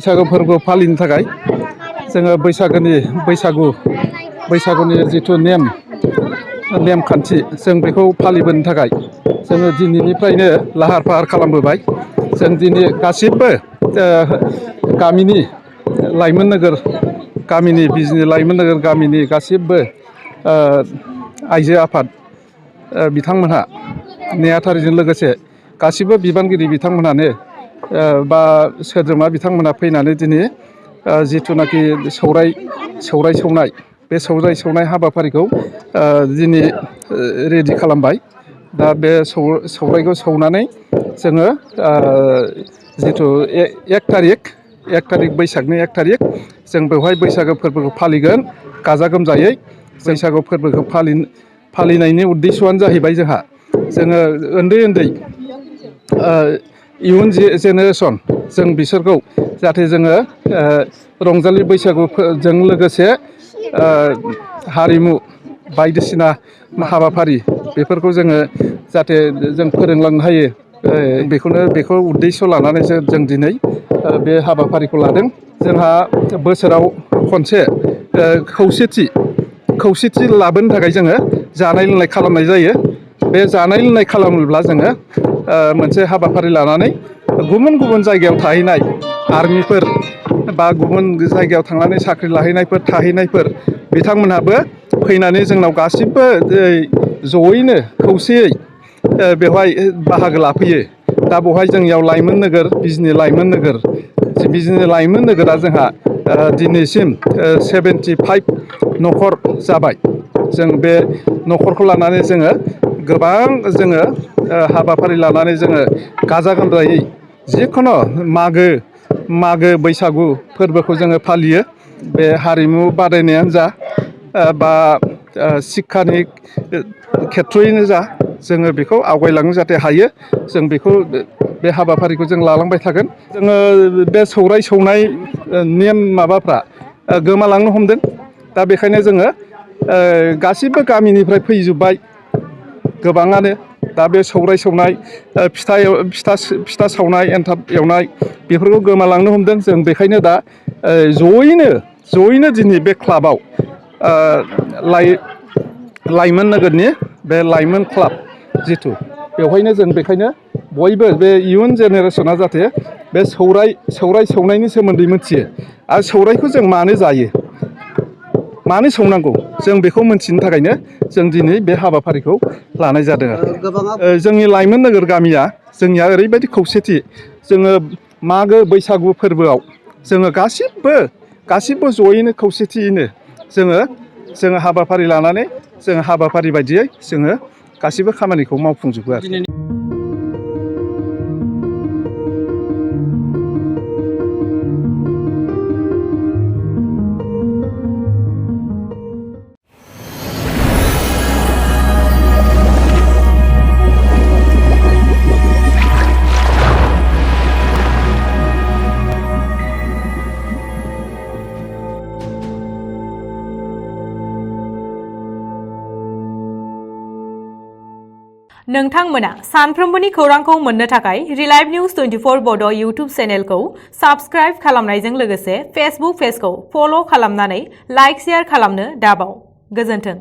बैसागु फोरबो फालिनो थाखाय जोङो बैसागुनि जिथु नेमखान्थि जों बेखौ फालिबोनो थाखाय जोङो दिनैनिफ्रायनो लाहार फाहार खालामबोबाय। जों दिनै गासिबो गामिनि लाइमोन नोगोर गामिनि बिजनि लाइमोन नोगोर गामिनि गासिबो आइजो आफाद बिथांमोनहा नेहाथारिजों लोगोसे गासिबो बिबानगिरि बिथांमोनानो बा सोद्रोमा बिथांमोना फैनानै दिनै जिथुनाखि सौराय सौनाय बे सौराय सौनाय हाबाफारिखौ दिनै रेडि खालामबाय। दा बे सौरायखौ सौनानै जोङो जिथु एक थारिख बैसागनि 1 थारिख जों बेवहाय बैसागो फोरबोखौ फालिगोन गाजा गोमजायै। बैसागु फोरबोखौ फालिनायनि उद्देस्स'आनो जाहैबाय जोङो उन्दै इयुन जेनेरेसन जों बिसोरखौ जाहाथे जोङो रंजालि बैसागुजों लोगोसे हारिमु बायदिसिना हाबाफारि बेफोरखौ जोङो जाहाथे जों फोरोंलांनो हायो। बेखौ उद्देश्य लानानैसो जों दिनै बे हाबाफारिखौ लादों। जोंहा बोसोराव खनसे खौसेथि लाबोनो थाखाय जोङो जानाय लोंनाय खालामनाय जायो। बे जानाय लोंनाय खालामोब्ला जोङो मोनसे हाबाफारि लानानै गुबुन जायगायाव थाहैनाय आर्मिफोर बा गुबुन जायगायाव थांनानै साख्रि लाहैनायफोर थाहैनायफोर बिथांमोनहाबो फैनानै जोंनाव गासिबो जयैनो खौसेयै बेवहाय बाहागो लाफैयो। दा बेवहाय जोंनियाव बिजनि लाइमोन नोगोरा जोंहा दिनैसिम 75 न'खर जाबाय। जों बे न'खरखौ लानानै जोङो गोबां हाबाफारि लानानै जोङो गाजा गोमजायै जिखुनु मागो बैसागु फोरबोखौ जोङो फालियो। बे हारिमु बादायनायानो जा बा शिक्षानि खेथ्र'यैनो जा जोङो बेखौ आवगायलांनो जाहाथे हायो जों बे हाबाफारिखौ जों लालांबाय थागोन। जोङो बे सौराय सौनाय नेम माबाफ्रा गोमालांनो हमदों। दा बेखायनो जोङो गासिबो गामिनिफ्राय फैजोब्बाय गोबाङानो। दा बे सौराय सौनाय फिथा सावनाय एन्थाब एवनाय बेफोरखौ गोमालांनो हमदों। जों बेखायनो दा जयैनो दिनै बे क्लाबाव लाइमोन नोगोरनि बे लाइमोन क्लाब जिथु बेवहायनो जों बेखायनो बयबो बे इयुन जेनेरेसना जाहाथे बे सौराय सौनायनि सोमोन्दै मिथियो आरो सौरायखौ जों मानो जायो मानो सौनांगौ जों बेखौ मोनथिनो थाखायनो जों दिनै बे हाबाफारिखौ लानाय जादों आरो जोंनि लाइमोन नोगोर गामिया जोंनिया ओरैबायदि खौसेथि जोङो मागो बैसागु फोरबोआव जोङो गासिबो जयैनो खौसेथियैनो जोङो हाबाफारि लानानै जोङो हाबाफारि बायदियै जोङो गासिबो खामानिखौ मावफुंजोबो आरो। नोंथांमोना सानफ्रोमबोनि खौरांखौ मोननो थाखाय रिलाइभ निउज 24 बड' इउटुब चेनेलखौ साबस्क्राइब खालामनायजों लोगोसे फेसबुक पेजखौ फल' खालामनानै लाइक शेयार खालामनो दाबाव। गोजोन्थों।